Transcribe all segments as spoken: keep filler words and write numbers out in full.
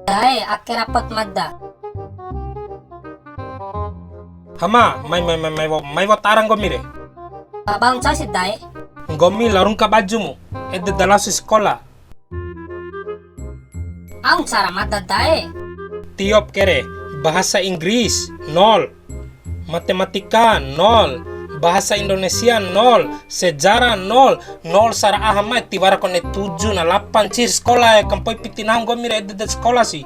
Dae, ake rapot mada. Hama, mai, mai, mai, mai wo, mai wo tara nggomi re. Ba-, bau ncau si dae. Nggomi lao rungka bajumu, ede da lao si sekola. Au ncara mada dae. Tiop kere, bahasa Inggris, nol. Matematika, nol. Bahasa Indonesia, nol. Sejarah, nol. Nol sara aha mai, tiwara kone tuju na lapan cir sekola e, kampoi piti nahu nggomi re ede da sekola si.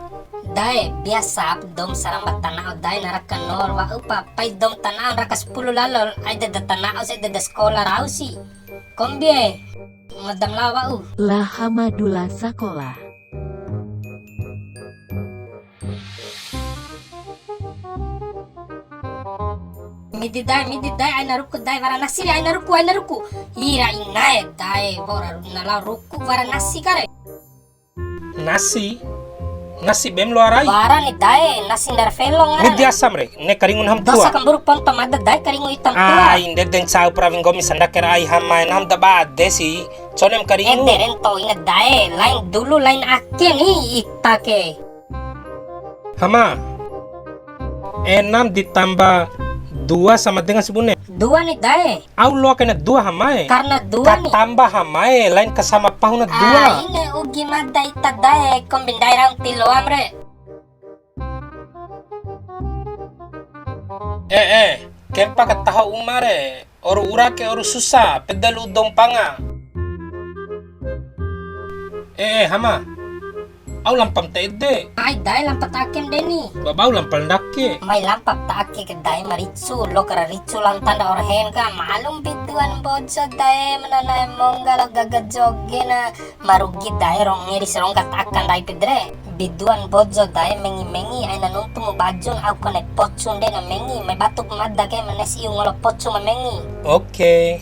Dae, biasa dou ma saramba tana'o dae na raka nol, wa'u pa pai dou ma tana'o na raka sepuluh lalo, ai da tana'o si ede da sekola rau si. Kombi e, mada ma lao wa'u. La Hama dula sakola. Midi dae, midi dae, aina ruku dae, wara nasi re, aina ruku, aina ruku. Ira inae dae, wara na lao ruku, wara nasi kare. Nasi? Nasi bem loa rai? Wara ni dae, nasi ndar felo ngara. Midi asam re, ne karingu nahu ma tua. Dosa kamburu ponto mada dae, karingu ita ma tua. Ai, ndede ncau prawi nggomi sandake rai Hama e, nahu ma da bade si. Conem karingu. Ede rento ina dae, lain dulu, lain ake ni ita ke. Hama, enam ditambah dua sama dengan sabune? Dua ni dae. Au loa kaina dua Hama e. Karena dua ni. Katamba Hama e, lain kasama pahuna dua. Ah, ine ugi mada ita dae, kombi ndai rau ti loam re. Eh, eh, kempa kataho uma re. Oru ura ke oru susa, peda lu'u dou mpanga. Eh, eh, Hama. Au lampam ta ede. Ai, dae lampa ta akem deni. Ba bau lampa ndake. Mai lampa ta ake ke dae ma ricu, loa kara ricu lao ntanda orhen ka, malum biduan Mbojo dae ma nanae mongga lao gaga joge na. Marugi dae rong ngeri sarongga ta aka ndai pede re. Biduan Mbojo dae mengi-mengi aina nuntumu bajun au kone pocun de na mengi, mai batu pu mada ke ma ne'e si iu ngolo pocu ma mengi. Oke.